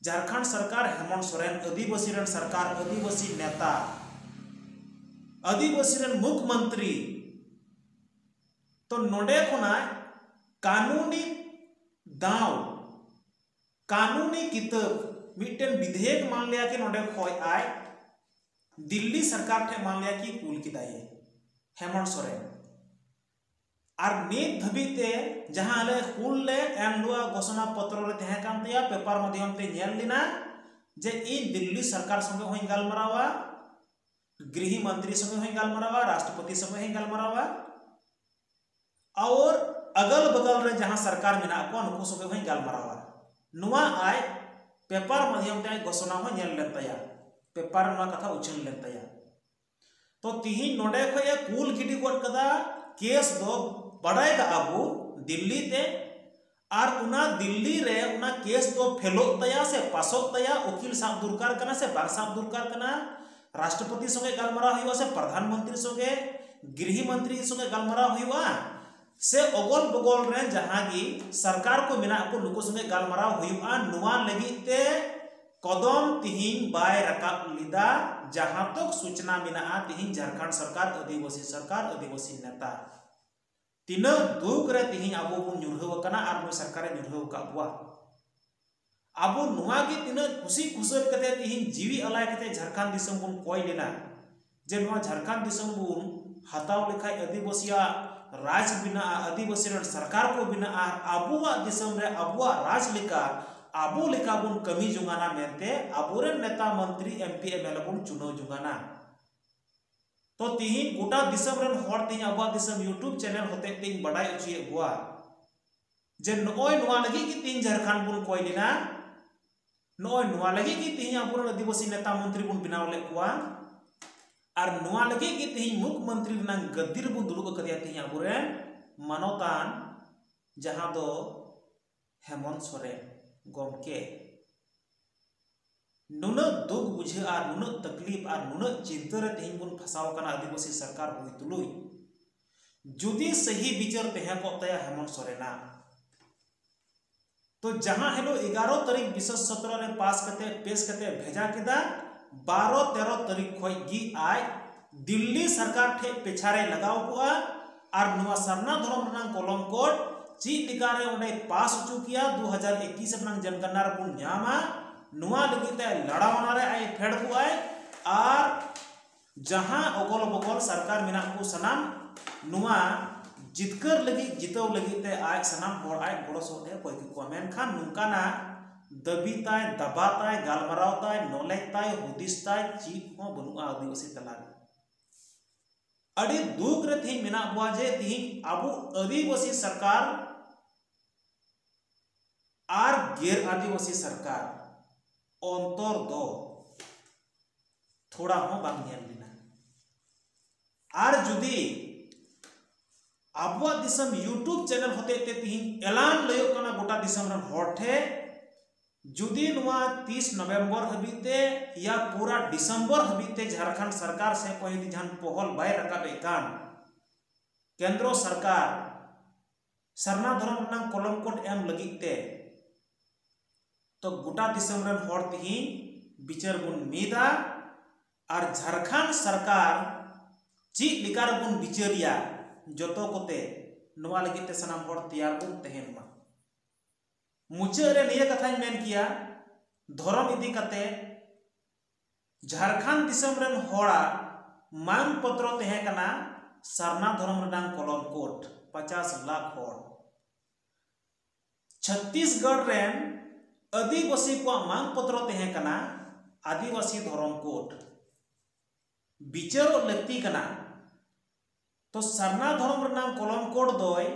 ᱡᱷᱟᱲᱠᱷᱚᱸᱰ ᱥᱚᱨᱠᱟᱨ ᱦᱮᱢᱚᱱᱛ ᱥᱚᱨᱮᱱ, ᱟᱹᱫᱤᱵᱟᱹᱥᱤ ᱨᱮᱱ ᱥᱚᱨᱠᱟᱨ, ᱟᱹᱫᱤᱵᱟᱹᱥᱤ ᱱᱮᱛᱟ, ᱟᱹᱫᱤᱵᱟᱹᱥᱤ ᱨᱮᱱ ᱢᱩᱠᱷᱢᱚᱱᱛᱨᱤ, ᱛᱚ ᱱᱚᱰᱮ ᱠᱷᱚᱱᱟᱜ ᱠᱟᱹᱱᱩᱱᱤ ᱫᱟᱣ, ᱠᱟᱹᱱᱩᱱᱤ ᱠᱤᱛᱟᱹᱵ, ᱢᱤᱫᱴᱮᱱ ᱵᱤᱫᱷᱮᱭᱚᱠ ᱢᱟᱱ ᱞᱮᱭᱟ ᱠᱤ ᱱᱚᱰᱮ ᱠᱷᱚᱡ ᱟᱭ ᱫᱤᱞᱞᱤ ᱥᱚᱨᱠᱟᱨ ᱴᱷᱮᱱ ᱢᱟᱱ ᱞᱮᱭᱟ ᱠᱤ ᱠᱩᱞ ᱠᱮᱫᱟᱭ ᱦᱮᱢᱚᱱᱛ ᱥᱚᱨᱮᱱ᱾ ᱟᱨ ᱱᱤᱛ ᱫᱷᱟᱹᱵᱤᱡ ᱛᱮ ᱡᱟᱦᱟᱸ ᱞᱮ ᱠᱩᱞ ᱞᱮ ᱮᱢ ᱞᱮᱣᱟ ᱜᱷᱳᱥᱚᱱᱟ ᱯᱚᱛᱨᱚ ᱨᱮ ᱛᱟᱦᱮᱸ ᱠᱟᱱ ᱛᱟᱭᱟ, ᱯᱮᱯᱟᱨ ᱢᱟᱫᱽᱫᱷᱚᱢ ᱛᱮ ᱧᱮᱞ ᱞᱮᱱᱟ ᱡᱮ ᱤᱧ ᱫᱤᱞᱞᱤ ᱥᱚᱨᱠᱟᱨ ᱥᱚᱸᱜᱮ ᱦᱚᱸᱧ ᱜᱟᱞᱢᱟᱨᱟᱣᱟ, ᱜᱨᱤᱦᱤ ᱢᱚᱱᱛᱨᱤ ᱥᱚᱸᱜᱮ ᱦᱚᱸᱧ ᱜᱟᱞᱢᱟᱨᱟᱣᱟ, ᱨᱟᱥᱴᱨᱚᱯᱚᱛᱤ ᱥᱚᱸᱜᱮ ᱦᱚᱸᱧ ᱜᱟᱞᱢᱟᱨᱟᱣᱟ, ᱟᱨ ᱟᱜᱟᱞ ᱵᱟᱜᱟᱞ ᱨᱮ ᱡᱟᱦᱟᱸ ᱥᱚᱨᱠᱟᱨ ᱢᱮᱱᱟᱜ ᱠᱚᱣᱟ ᱱᱩᱠᱩ ᱥᱚᱸᱜᱮ ᱦᱚᱸᱧ ᱜᱟᱞᱢᱟᱨᱟᱣᱟ᱾ ᱱᱚᱣᱟ ᱟᱡ ᱯᱮᱯᱟᱨ ᱢᱟᱫᱽᱫᱷᱚᱢ ᱛᱮ ᱟᱡ ᱜᱷᱳᱥᱚᱱᱟ ᱦᱚᱸ ᱧᱮᱞ ᱞᱮᱱ ᱛᱟᱭᱟ, ᱯᱮᱯᱟᱨ ᱨᱮ ᱱᱚᱣᱟ ᱠᱟᱛᱷᱟ ᱩᱪᱷᱟᱹᱱ ᱞᱮᱱ ᱛᱟᱭᱟ᱾ ᱛᱚ ᱛᱤᱦᱤᱧ ᱱᱚᱰᱮ ᱠᱷᱚᱡ ᱮ ᱠᱩᱞ ᱜᱤᱰᱤ ᱜᱚᱫ ᱠᱟᱫᱟ ᱠᱮᱥ ᱫᱚ, ᱵᱟᱰᱟᱭ ᱠᱟᱜᱼᱟ ᱵᱚ ᱫᱤᱞᱞᱤ ᱛᱮ, ᱟᱨ ᱚᱱᱟ ᱫᱤᱞᱞᱤ ᱨᱮ ᱚᱱᱟ ᱠᱮᱥ ᱫᱚ ᱯᱷᱮᱞᱚᱜ ᱛᱟᱭᱟ ᱥᱮ ᱯᱟᱥᱚᱜ ᱛᱟᱭᱟ, ᱩᱠᱤᱞ ᱥᱟᱵ ᱫᱚᱨᱠᱟᱨ ᱠᱟᱱᱟ ᱥᱮ ᱵᱟᱝ ᱥᱟᱵ ᱫᱚᱨᱠᱟᱨ ᱠᱟᱱᱟ, ᱨᱟᱥᱴᱨᱚᱯᱚᱛᱤ ᱥᱚᱸᱜᱮ ᱜᱟᱞᱢᱟᱨᱟᱣ ᱦᱩᱭᱩᱜᱼᱟ ᱥᱮ ᱯᱨᱚᱫᱷᱟᱱ ᱢᱚᱱᱛᱨᱤ ᱥᱚᱸᱜᱮ, ᱜᱨᱤᱦᱤ ᱢᱚᱱᱛᱨᱤ ᱥᱚᱸᱜᱮ ᱜᱟᱞᱢᱟᱨᱟᱣ ᱦᱩᱭᱩᱜᱼᱟ, ᱥᱮ ᱚᱜᱚᱞ ᱵᱚᱜᱚᱞ ᱨᱮᱱ ᱡᱟᱦᱟᱸ ᱜᱮ ᱥᱚᱨᱠᱟᱨ ᱠᱚ ᱢᱮᱱᱟᱜ ᱠᱚ ᱱᱩᱠᱩ ᱥᱚᱸᱜᱮ ᱜᱟᱞᱢᱟᱨᱟᱣ ᱦᱩᱭᱩᱜᱼᱟ᱾ ᱱᱚᱣᱟ ᱞᱟᱹᱜᱤᱫ ᱛᱮ ᱠᱚᱫᱚᱢ ᱛᱤᱦᱤᱧ ᱵᱟᱭ ᱨᱟᱠᱟᱵ ᱞᱮᱫᱟ᱾ ᱡᱟᱦᱟᱸ ᱛᱚᱠ ᱥᱩᱪᱱᱟ ᱢᱮᱱᱟᱜᱼᱟ, ᱛᱤᱦᱤᱧ ᱡᱷᱟᱲᱠᱷᱚᱸᱰ ᱥᱚᱨᱠᱟᱨ, ᱟᱹᱫᱤᱵᱟᱹᱥᱤ ᱥᱚᱨᱠᱟᱨ, ᱟᱹᱫᱤᱵᱟᱹᱥᱤ ᱱᱮᱛᱟ, ᱛᱤᱱᱟᱹᱜ ᱫᱩᱠ ᱨᱮ ᱛᱤᱦᱤᱧ ᱟᱵᱚ ᱵᱚᱱ ᱧᱩᱨᱦᱟᱹᱣ ᱟᱠᱟᱱᱟ ᱟᱨ ᱱᱩᱭ ᱥᱚᱨᱠᱟᱨᱮ ᱧᱩᱨᱦᱟᱹᱣ ᱟᱠᱟᱫ ᱵᱚᱣᱟ᱾ ᱟᱵᱚ ᱱᱚᱣᱟ ᱜᱮ ᱛᱤᱱᱟᱹᱜ ᱠᱩᱥᱤ ᱠᱩᱥᱟᱹᱞ ᱠᱟᱛᱮ ᱛᱤᱦᱤᱧ ᱡᱤᱣᱤ ᱟᱞᱟᱭ ᱠᱟᱛᱮ ᱡᱷᱟᱲᱠᱷᱚᱸᱰ ᱫᱤᱥᱚᱢ ᱵᱚᱱ ᱠᱚᱭ ᱞᱮᱱᱟ, ᱡᱮ ᱱᱚᱣᱟ ᱡᱷᱟᱲᱠᱷᱚᱸᱰ ᱫᱤᱥᱚᱢ ᱵᱚᱱ ᱦᱟᱛᱟᱣ ᱞᱮᱠᱷᱟᱡ ᱟᱹᱫᱤᱵᱟᱹᱥᱤᱭᱟᱜ ᱨᱟᱡᱽ ᱵᱮᱱᱟᱜᱼᱟ, ᱟᱹᱫᱤᱵᱟᱹᱥᱤ ᱨᱮᱱ ᱥᱚᱨᱠᱟᱨ ᱠᱚ ᱵᱮᱱᱟᱜᱼᱟ, ᱟᱨ ᱟᱵᱚᱣᱟᱜ ᱫᱤᱥᱚᱢ ᱨᱮ ᱟᱵᱚᱣᱟᱜ ᱨᱟᱡᱽ ᱞᱮᱠᱟ ᱟᱵᱚ ᱞᱮᱠᱟ ᱵᱚᱱ ᱠᱟᱹᱢᱤ ᱡᱚᱝᱟᱱᱟ ᱢᱮᱱᱛᱮ ᱟᱵᱚᱨᱮᱱ ᱱᱮᱛᱟ ᱢᱚᱱᱛᱨᱤ M P M L A ᱵᱚᱱ ᱪᱩᱱᱟᱹᱣ ᱡᱚᱝᱟᱱᱟ᱾ ᱛᱚ ᱛᱤᱦᱤᱧ ᱜᱚᱴᱟ ᱫᱤᱥᱚᱢ ᱨᱮᱱ ᱦᱚᱲ ᱛᱤᱦᱤᱧ ᱟᱵᱚᱣᱟᱜ ᱫᱤᱥᱚᱢ YouTube channel ᱦᱚᱛᱮᱡ ᱛᱤᱧ ᱵᱟᱰᱟᱭ ᱦᱚᱪᱚᱭᱮᱫ ᱠᱚᱣᱟ ᱡᱮ ᱱᱚᱜᱼᱚᱭ ᱱᱚᱣᱟ ᱞᱟᱹᱜᱤᱫ ᱜᱮ ᱛᱤᱦᱤᱧ ᱡᱷᱟᱲᱠᱷᱚᱸᱰ ᱵᱚᱱ ᱠᱚᱭ ᱞᱮᱱᱟ, ᱱᱚᱜᱼᱚᱭ ᱱᱚᱣᱟ ᱞᱟᱹᱜᱤᱫ ᱜᱮ ᱛᱤᱦᱤᱧ ᱟᱵᱚᱨᱮᱱ ᱟᱹᱫᱤᱵᱟᱹᱥᱤ ᱱᱮᱛᱟ ᱢᱚᱱᱛᱨᱤ ᱵᱚᱱ ᱵᱮᱱᱟᱣ ᱞᱮᱫ ᱠᱚᱣᱟ, ᱟᱨ ᱱᱚᱣᱟ ᱞᱟᱹᱜᱤᱫ ᱜᱮ ᱛᱤᱦᱤᱧ ᱢᱩᱠᱷ ᱢᱚᱱᱛᱨᱤ ᱨᱮᱱᱟᱜ ᱜᱟᱹᱫᱤ ᱨᱮᱵᱚᱱ ᱫᱩᱲᱩᱵ ᱟᱠᱟᱫᱮᱭᱟ ᱛᱤᱦᱤᱧ ᱟᱵᱚᱨᱮᱱ ᱢᱟᱱᱚᱛᱟᱱ, ᱡᱟᱦᱟᱸ ᱫᱚ ᱦᱮᱢᱚᱱᱛ ᱥᱚᱨᱮᱱ ᱜᱚᱢᱠᱮ᱾ ᱱᱩᱱᱟᱹᱜ ᱫᱩᱠ ᱵᱩᱡᱷᱟᱹᱜᱼᱟ, ᱱᱩᱱᱟᱹᱜ ᱛᱟᱠᱞᱤᱯ ᱟᱨ ᱱᱩᱱᱟᱹᱜ ᱪᱤᱱᱛᱟᱹ ᱨᱮ ᱛᱮᱦᱮᱧ ᱵᱚᱱ ᱯᱷᱟᱸᱥᱟᱣ ᱟᱠᱟᱱᱟ ᱟᱹᱫᱤᱵᱟᱹᱥᱤ ᱥᱚᱨᱠᱟᱨ ᱦᱩᱭ ᱛᱩᱞᱩᱡ᱾ ᱡᱩᱫᱤ ᱥᱟᱹᱦᱤ ᱵᱤᱪᱟᱹᱨ ᱛᱟᱦᱮᱸ ᱠᱚᱜ ᱛᱟᱭᱟ ᱦᱮᱢᱚᱱᱛ ᱥᱚᱨᱮᱱᱟᱜ, ᱛᱚ ᱡᱟᱦᱟᱸ ᱦᱤᱞᱳᱜ ᱮᱜᱟᱨᱚ ᱛᱟᱹᱨᱤᱠᱷ ᱵᱤᱥᱮᱥ ᱥᱚᱛᱨᱚ ᱨᱮ ᱯᱟᱥ ᱠᱟᱛᱮ ᱯᱮᱥ ᱠᱟᱛᱮ ᱵᱷᱮᱡᱟ ᱠᱮᱫᱟ, ᱵᱟᱨᱚ ᱛᱮᱨᱚ ᱛᱟᱹᱨᱤᱠᱷ ᱠᱷᱚᱱ ᱜᱮ ᱟᱡ ᱫᱤᱞᱞᱤ ᱥᱚᱨᱠᱟᱨ ᱴᱷᱮᱱ ᱯᱮᱪᱷᱟᱨᱮ ᱞᱟᱜᱟᱣ ᱠᱚᱜᱼᱟ᱾ ᱟᱨ ᱱᱚᱣᱟ ᱥᱟᱨᱱᱟ ᱫᱷᱚᱨᱚᱢ ᱨᱮᱱᱟᱜ ᱠᱚᱞᱚᱢ ᱠᱳᱰ ᱪᱮᱫ ᱞᱮᱠᱟᱨᱮ ᱚᱸᱰᱮ ᱯᱟᱥ ᱦᱚᱪᱚ ᱠᱮᱭᱟ, ᱫᱩ ᱦᱟᱡᱟᱨ ᱮᱠᱤᱥ ᱨᱮᱱᱟᱜ ᱡᱚᱱᱜᱚᱱᱱᱟ ᱨᱮᱵᱚᱱ ᱧᱟᱢᱟ, ᱱᱚᱣᱟ ᱞᱟᱹᱜᱤᱫ ᱛᱮ ᱞᱟᱲᱟᱣᱱᱟ ᱨᱮ ᱟᱡ ᱯᱷᱮᱰ ᱠᱚᱜᱼᱟᱭ᱾ ᱟᱨ ᱡᱟᱦᱟᱸ ᱚᱜᱚᱞ ᱵᱚᱜᱚᱞ ᱥᱚᱨᱠᱟᱨ ᱢᱮᱱᱟᱜ ᱠᱚ ᱥᱟᱱᱟᱢ ᱱᱚᱣᱟ ᱡᱤᱛᱠᱟᱹᱨ ᱞᱟᱹᱜᱤᱫ, ᱡᱤᱛᱟᱹᱣ ᱞᱟᱹᱜᱤᱫ ᱛᱮ ᱟᱡ ᱥᱟᱱᱟᱢ ᱦᱚᱲ ᱟᱡ ᱜᱚᱲᱚ ᱥᱚᱦᱚᱫ ᱮ ᱠᱚᱭ ᱠᱮᱠᱚᱣᱟ᱾ ᱢᱮᱱᱠᱷᱟᱱ ᱱᱚᱝᱠᱟᱱᱟᱜ ᱫᱟᱹᱵᱤ ᱛᱟᱭ, ᱫᱟᱵᱟ ᱛᱟᱭ, ᱜᱟᱞᱢᱟᱨᱟᱣ ᱛᱟᱭ, ᱱᱚᱞᱮᱡᱽ ᱛᱟᱭ, ᱦᱩᱫᱤᱥ ᱛᱟᱭ ᱪᱮᱫ ᱦᱚᱸ ᱵᱟᱹᱱᱩᱜᱼᱟ ᱟᱹᱫᱤᱵᱟᱹᱥᱤ ᱛᱟᱞᱟᱨᱮ᱾ ᱟᱹᱰᱤ ᱫᱩᱠ ᱨᱮ ᱛᱮᱦᱮᱧ ᱢᱮᱱᱟᱜ ᱵᱚᱣᱟ ᱡᱮ ᱛᱮᱦᱮᱧ ᱟᱵᱚ ᱟᱹᱫᱤᱵᱟᱹᱥᱤ ᱥᱚᱨᱠᱟᱨ ᱟᱨ ᱜᱮᱨ ᱟᱹᱫᱤᱵᱟᱹᱥᱤ ᱥᱚᱨᱠᱟᱨ ᱚᱱᱛᱚᱨ ᱫᱚ ᱛᱷᱚᱲᱟ ᱦᱚᱸ ᱵᱟᱝ ᱧᱮᱞ ᱞᱮᱱᱟ᱾ ᱟᱨ ᱡᱩᱫᱤ ᱟᱵᱚᱣᱟᱜ ᱫᱤᱥᱚᱢ YouTube ᱪᱮᱱᱮᱞ ᱦᱚᱛᱮᱡ ᱛᱮ ᱛᱤᱦᱤᱧ ᱮᱞᱟᱱ ᱞᱟᱹᱭᱚᱜ ᱠᱟᱱᱟ ᱜᱚᱴᱟ ᱫᱤᱥᱚᱢ ᱨᱮᱱ ᱦᱚᱲ ᱴᱷᱮᱱ, ᱡᱩᱫᱤ ᱱᱚᱣᱟ ᱛᱤᱥ ᱱᱚᱵᱷᱮᱢᱵᱚᱨ ᱦᱟᱹᱵᱤᱡ ᱛᱮ ᱭᱟ ᱯᱩᱨᱟ ᱰᱤᱥᱮᱢᱵᱚᱨ ᱦᱟᱹᱵᱤᱡ ᱛᱮ ᱡᱷᱟᱲᱠᱷᱚᱸᱰ ᱥᱚᱨᱠᱟᱨ ᱥᱮ ᱠᱷᱚᱱ ᱡᱩᱫᱤ ᱡᱟᱦᱟᱱ ᱯᱚᱦᱚᱞ ᱵᱟᱭ ᱨᱟᱠᱟᱵᱮᱫ ᱠᱟᱱ ᱠᱮᱱᱫᱨᱚ ᱥᱚᱨᱠᱟᱨ ᱥᱟᱨᱱᱟ ᱫᱷᱚᱨᱚᱢ ᱨᱮᱱᱟᱜ ᱠᱚᱞᱚᱢ ᱠᱳᱰ ᱮᱢ ᱞᱟᱹᱜᱤᱫ ᱛᱮ, ᱛᱚ ᱜᱚᱴᱟ ᱫᱤᱥᱚᱢ ᱨᱮᱱ ᱦᱚᱲ ᱛᱤᱦᱤᱧ ᱵᱤᱪᱟᱹᱨ ᱵᱚᱱ ᱢᱤᱫᱟ᱾ ᱟᱨ ᱡᱷᱟᱲᱠᱷᱚᱸᱰ ᱥᱚᱨᱠᱟᱨ ᱪᱮᱫ ᱞᱮᱠᱟ ᱨᱮᱵᱚᱱ ᱵᱤᱪᱟᱹᱨᱮᱭᱟ, ᱡᱚᱛᱚ ᱠᱚᱛᱮ ᱱᱚᱣᱟ ᱞᱟᱹᱜᱤᱫ ᱛᱮ ᱥᱟᱱᱟᱢ ᱦᱚᱲ ᱛᱮᱭᱟᱨ ᱵᱚᱱ ᱛᱟᱦᱮᱱ ᱢᱟ᱾ ᱢᱩᱪᱟᱹᱫ ᱨᱮ ᱱᱤᱭᱟᱹ ᱠᱟᱛᱷᱟᱧ ᱢᱮᱱ ᱠᱮᱭᱟ, ᱫᱷᱚᱨᱚᱢ ᱤᱫᱤ ᱠᱟᱛᱮ ᱡᱷᱟᱲᱠᱷᱚᱸᱰ ᱫᱤᱥᱚᱢ ᱨᱮᱱ ᱦᱚᱲᱟᱜ ᱢᱟᱝ ᱯᱚᱛᱨᱚ ᱛᱟᱦᱮᱸ ᱠᱟᱱᱟ ᱥᱟᱨᱱᱟ ᱫᱷᱚᱨᱚᱢ ᱨᱮᱱᱟᱜ ᱠᱚᱞᱚᱢ ᱠᱳᱰ, ᱯᱚᱪᱟᱥ ᱞᱟᱠᱷ ᱦᱚᱲ᱾ ᱪᱷᱚᱛᱤᱥᱜᱚᱲ ᱨᱮᱱ ᱟᱹᱫᱤᱵᱟᱹᱥᱤ ᱠᱚᱣᱟᱜ ᱢᱟᱝ ᱯᱚᱛᱨᱚ ᱛᱟᱦᱮᱸ ᱠᱟᱱᱟ ᱟᱹᱫᱤᱵᱟᱹᱥᱤ ᱫᱷᱚᱨᱚᱢ ᱠᱳᱰ᱾ ᱵᱤᱪᱟᱹᱨᱚᱜ ᱞᱟᱹᱠᱛᱤ ᱠᱟᱱᱟ᱾ ᱛᱚ ᱥᱟᱨᱱᱟ ᱫᱷᱚᱨᱚᱢ ᱨᱮᱱᱟᱜ ᱠᱚᱞᱚᱢ ᱠᱳᱰ ᱫᱚᱭ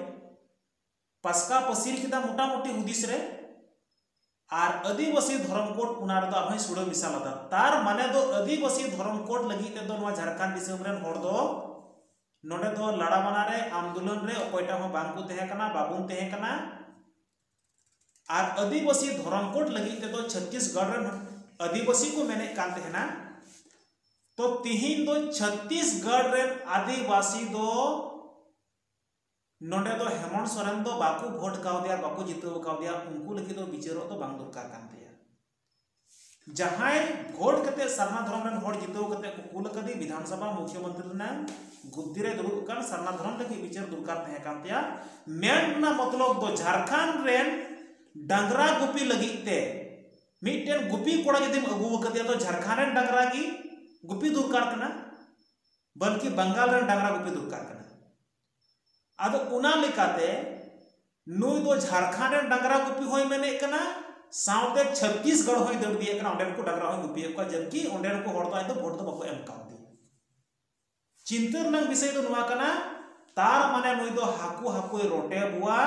ᱯᱟᱥᱠᱟ ᱯᱟᱹᱥᱤᱨ ᱠᱮᱫᱟ ᱢᱚᱴᱟᱢᱩᱴᱤ ᱦᱩᱫᱤᱥ ᱨᱮ, ᱟᱨ ᱟᱹᱫᱤᱵᱟᱹᱥᱤ ᱫᱷᱚᱨᱚᱢ ᱠᱳᱰ ᱚᱱᱟ ᱨᱮᱫᱚ ᱟᱨᱦᱚᱸᱭ ᱥᱩᱲᱟᱹ ᱢᱮᱥᱟ ᱞᱮᱫᱟ᱾ ᱛᱟᱨ ᱢᱟᱱᱮ ᱫᱚ ᱟᱹᱫᱤᱵᱟᱹᱥᱤ ᱫᱷᱚᱨᱚᱢ ᱠᱳᱰ ᱞᱟᱹᱜᱤᱫ ᱛᱮᱫᱚ ᱱᱚᱣᱟ ᱡᱷᱟᱲᱠᱷᱚᱸᱰ ᱫᱤᱥᱚᱢ ᱨᱮᱱ ᱦᱚᱲ ᱫᱚ ᱱᱚᱰᱮ ᱫᱚ ᱞᱟᱲᱟᱣᱱᱟ ᱨᱮ, ᱟᱱᱫᱳᱞᱚᱱ ᱨᱮ ᱚᱠᱚᱭᱴᱟᱜ ᱦᱚᱸ ᱵᱟᱝ ᱠᱚ ᱛᱟᱦᱮᱸ ᱠᱟᱱᱟ, ᱵᱟᱵᱚᱱ ᱛᱟᱦᱮᱸ ᱠᱟᱱᱟ᱾ ᱟᱨ ᱟᱹᱫᱤᱵᱟᱹᱥᱤ ᱫᱷᱚᱨᱚᱢ ᱠᱳᱰ ᱞᱟᱹᱜᱤᱫ ᱛᱮᱫᱚ ᱪᱷᱚᱛᱤᱥᱜᱚᱲ ᱨᱮᱱ ᱟᱹᱫᱤᱵᱟᱹᱥᱤ ᱠᱚ ᱢᱮᱱᱮᱫ ᱠᱟᱱ ᱛᱟᱦᱮᱱᱟ᱾ ᱛᱚ ᱛᱤᱦᱤᱧ ᱫᱚ ᱪᱷᱚᱛᱤᱥᱜᱚᱲ ᱨᱮᱱ ᱟᱹᱫᱤᱵᱟᱹᱥᱤ ᱫᱚ ᱱᱚᱰᱮ ᱫᱚ ᱦᱮᱢᱚᱱᱛ ᱥᱚᱨᱮᱱ ᱫᱚ ᱵᱟᱠᱚ ᱵᱷᱳᱴ ᱠᱟᱣᱫᱮᱭᱟ, ᱵᱟᱠᱚ ᱡᱤᱛᱟᱹᱣ ᱠᱟᱣᱫᱮᱭᱟ, ᱩᱱᱠᱩ ᱞᱟᱹᱜᱤᱫ ᱫᱚ ᱵᱤᱪᱟᱹᱨᱚᱜ ᱫᱚ ᱵᱟᱝ ᱫᱚᱨᱠᱟᱨ ᱠᱟᱱ ᱛᱟᱭᱟ᱾ ᱡᱟᱦᱟᱸᱭ ᱵᱷᱳᱴ ᱠᱟᱛᱮ ᱥᱟᱨᱱᱟ ᱫᱷᱚᱨᱚᱢ ᱨᱮᱱ ᱦᱚᱲ ᱡᱤᱛᱟᱹᱣ ᱠᱟᱛᱮ ᱠᱚ ᱠᱩᱞ ᱟᱠᱟᱫᱮ ᱵᱤᱫᱷᱟᱱ ᱥᱚᱵᱷᱟ ᱢᱩᱠᱷᱭᱟᱹ ᱢᱚᱱᱛᱨᱤ ᱨᱮᱱᱟᱜ ᱜᱩᱫᱽᱫᱤ ᱨᱮ ᱫᱩᱲᱩᱵ ᱟᱠᱟᱱ, ᱥᱟᱨᱱᱟ ᱫᱷᱚᱨᱚᱢ ᱞᱟᱹᱜᱤᱫ ᱵᱤᱪᱟᱹᱨ ᱫᱚᱨᱠᱟᱨ ᱛᱟᱦᱮᱸ ᱠᱟᱱ ᱛᱟᱭᱟ᱾ ᱢᱮᱱ ᱨᱮᱱᱟᱜ ᱢᱚᱛᱞᱚᱵ ᱫᱚ ᱡᱷᱟᱲᱠᱷᱚᱸᱰ ᱨᱮᱱ ᱰᱟᱝᱨᱟ ᱜᱩᱯᱤ ᱞᱟᱹᱜᱤᱫ ᱛᱮ ᱢᱤᱫᱴᱮᱱ ᱜᱩᱯᱤ ᱠᱚᱲᱟ ᱡᱩᱫᱤᱢ ᱟᱹᱜᱩ ᱟᱠᱟᱫᱮᱭᱟ ᱛᱚ ᱡᱷᱟᱲᱠᱷᱚᱸᱰ ᱨᱮᱱ ᱰᱟᱝᱨᱟ ᱜᱮ ᱜᱩᱯᱤ ᱫᱚᱨᱠᱟᱨ ᱠᱟᱱᱟ, ᱵᱚᱞᱠᱤ ᱵᱟᱝᱜᱟᱞ ᱨᱮᱱ ᱰᱟᱝᱨᱟ ᱜᱩᱯᱤ ᱫᱚᱨᱠᱟᱨ ᱠᱟᱱᱟ᱾ ᱟᱫᱚ ᱚᱱᱟ ᱞᱮᱠᱟᱛᱮ ᱱᱩᱭ ᱫᱚ ᱡᱷᱟᱲᱠᱷᱚᱸᱰ ᱨᱮᱱ ᱰᱟᱝᱨᱟ ᱜᱩᱯᱤ ᱦᱚᱸᱭ ᱢᱮᱱᱮᱫ ᱠᱟᱱᱟ, ᱥᱟᱶᱛᱮ ᱪᱷᱚᱛᱛᱤᱥᱜᱚᱲ ᱦᱚᱸᱭ ᱫᱟᱹᱲ ᱤᱫᱤᱭᱮᱫ ᱠᱟᱱᱟ, ᱚᱸᱰᱮᱱ ᱠᱚ ᱰᱟᱝᱨᱟ ᱦᱚᱸᱭ ᱜᱩᱯᱤᱭᱮᱫ ᱠᱚᱣᱟ, ᱡᱚᱵᱠᱤ ᱚᱸᱰᱮᱱ ᱠᱚ ᱦᱚᱲ ᱫᱚ ᱟᱡ ᱫᱚ ᱵᱷᱳᱴ ᱫᱚ ᱵᱟᱠᱚ ᱮᱢ ᱠᱟᱣᱫᱮᱭᱟ᱾ ᱪᱤᱱᱛᱟᱹ ᱨᱮᱱᱟᱜ ᱵᱤᱥᱚᱭ ᱫᱚ ᱱᱚᱣᱟ ᱠᱟᱱᱟ, ᱛᱟᱨ ᱢᱟᱱᱮ ᱱᱩᱭ ᱫᱚ ᱦᱟᱹᱠᱩ ᱦᱟᱹᱠᱩᱭ ᱨᱚᱴᱮ ᱵᱚᱣᱟ᱾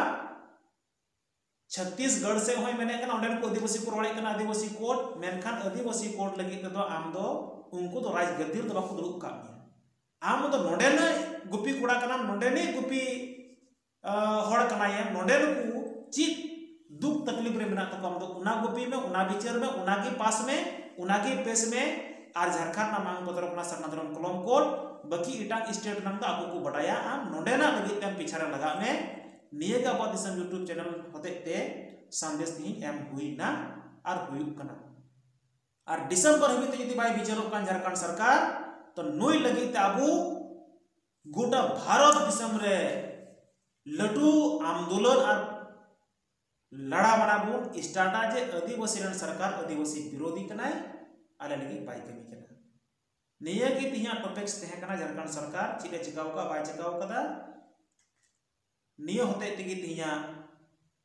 ᱪᱷᱚᱛᱛᱤᱥᱜᱚᱲ ᱥᱮᱫ ᱦᱚᱸᱭ ᱢᱮᱱᱮᱫ ᱠᱟᱱᱟ, ᱚᱸᱰᱮᱱ ᱠᱚ ᱟᱹᱫᱤᱵᱟᱹᱥᱤ ᱠᱚ ᱨᱚᱲᱮᱫ ᱠᱟᱱᱟ ᱟᱹᱫᱤᱵᱟᱹᱥᱤ ᱠᱳᱰ, ᱢᱮᱱᱠᱷᱟᱱ ᱟᱹᱫᱤᱵᱟᱹᱥᱤ ᱠᱳᱰ ᱞᱟᱹᱜᱤᱫ ᱛᱮᱫᱚ ᱟᱢ ᱫᱚ ᱩᱱᱠᱩ ᱫᱚ ᱨᱟᱡᱽ ᱜᱟᱹᱫᱤᱨ ᱫᱚ ᱵᱟᱠᱚ ᱫᱩᱲᱩᱵ ᱟᱠᱟᱫ ᱢᱮᱭᱟ᱾ ᱟᱢ ᱫᱚ ᱱᱚᱰᱮᱱᱤᱡ ᱜᱩᱯᱤ ᱠᱚᱲᱟ ᱠᱟᱱᱟᱢ, ᱱᱚᱰᱮᱱᱤᱡ ᱜᱩᱯᱤ, ᱟ, ᱦᱚᱲ ᱠᱟᱱᱟᱭᱮᱢ, ᱱᱚᱰᱮᱱ ᱠᱚ ᱪᱮᱫ ᱫᱩᱠ ᱛᱟᱠᱞᱤᱯ ᱨᱮ ᱢᱮᱱᱟᱜ ᱛᱟᱠᱚᱣᱟ, ᱟᱢ ᱫᱚ ᱚᱱᱟ ᱜᱩᱯᱤ ᱢᱮ, ᱚᱱᱟ ᱵᱤᱪᱟᱹᱨ ᱢᱮ, ᱚᱱᱟ ᱜᱮ ᱯᱟᱥ ᱢᱮ, ᱚᱱᱟ ᱜᱮ ᱯᱮᱥ ᱢᱮ᱾ ᱟᱨ ᱡᱷᱟᱲᱠᱷᱚᱸᱰ ᱨᱮᱱᱟᱜ ᱢᱟᱝ ᱯᱚᱛᱨᱚ ᱠᱟᱱᱟ ᱥᱟᱨᱱᱟ ᱫᱷᱚᱨᱚᱢ ᱠᱚᱞᱚᱢ ᱠᱳᱰ, ᱵᱟᱹᱠᱤ ᱮᱴᱟᱜ ᱥᱴᱮᱴ ᱨᱮᱱᱟᱜ ᱫᱚ ᱟᱠᱚ ᱠᱚ ᱵᱟᱰᱟᱭᱟ, ᱟᱢ ᱱᱚᱰᱮᱱᱟᱜ ᱞᱟᱹᱜᱤᱫ ᱛᱮ ᱟᱢ ᱯᱤᱪᱷᱟ ᱨᱮ ᱞᱟᱜᱟᱜ ᱢᱮ᱾ ᱱᱤᱭᱟᱹ ᱜᱮ ᱟᱵᱚᱣᱟᱜ ᱫᱤᱥᱚᱢ YouTube ᱪᱮᱱᱮᱞ ᱦᱚᱛᱮᱡ ᱛᱮ ᱥᱟᱸᱫᱮᱥ ᱛᱮᱦᱮᱧ ᱮᱢ ᱦᱩᱭᱱᱟ ᱟᱨ ᱦᱩᱭᱩᱜ ᱠᱟᱱᱟ᱾ ᱟᱨ ᱰᱤᱥᱮᱢᱵᱚᱨ ᱦᱟᱹᱵᱤᱡ ᱛᱮ ᱡᱩᱫᱤ ᱵᱟᱭ ᱵᱤᱪᱟᱹᱨᱚᱜ ᱠᱟᱱ ᱡᱷᱟᱲᱠᱷᱚᱸᱰ ᱥᱚᱨᱠᱟᱨ, ᱛᱚ ᱱᱩᱭ ᱞᱟᱹᱜᱤᱫ ᱛᱮ ᱟᱵᱚ ᱜᱚᱴᱟ ᱵᱷᱟᱨᱚᱛ ᱫᱤᱥᱚᱢ ᱨᱮ ᱞᱟᱹᱴᱩ ᱟᱱᱫᱳᱞᱚᱱ ᱟᱨ ᱞᱟᱲᱟ ᱢᱟᱱᱟ ᱵᱚᱱ ᱥᱴᱟᱨᱴᱟ ᱡᱮ ᱟᱹᱫᱤᱵᱟᱹᱥᱤ ᱨᱮᱱ ᱥᱚᱨᱠᱟᱨ ᱟᱹᱫᱤᱵᱟᱹᱥᱤ ᱵᱤᱨᱳᱫᱷᱤ ᱠᱟᱱᱟᱭ, ᱟᱞᱮ ᱞᱟᱹᱜᱤᱫ ᱵᱟᱭ ᱠᱟᱹᱢᱤ ᱠᱟᱱᱟ᱾ ᱱᱤᱭᱟᱹ ᱜᱮ ᱛᱮᱦᱮᱧᱟᱜ ᱴᱚᱯᱤᱠᱥ ᱛᱟᱦᱮᱸ ᱠᱟᱱᱟ, ᱡᱷᱟᱲᱠᱷᱚᱸᱰ ᱥᱚᱨᱠᱟᱨ ᱪᱮᱫ ᱮ ᱪᱤᱠᱟᱹᱣ ᱠᱟᱫᱟ, ᱵᱟᱭ ᱪᱤᱠᱟᱹᱣ ᱠᱟᱫᱟ᱾ ᱱᱤᱭᱟᱹ ᱦᱚᱛᱮᱡ ᱛᱮᱜᱮ ᱛᱮᱦᱮᱧᱟᱜ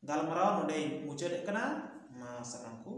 ᱜᱟᱞᱢᱟᱨᱟᱣ ᱱᱚᱰᱮᱧ ᱢᱩᱪᱟᱹᱫ ᱮᱫ ᱠᱟᱱᱟ᱾ ᱢᱟ ᱥᱟᱱᱟᱢ ᱠᱚ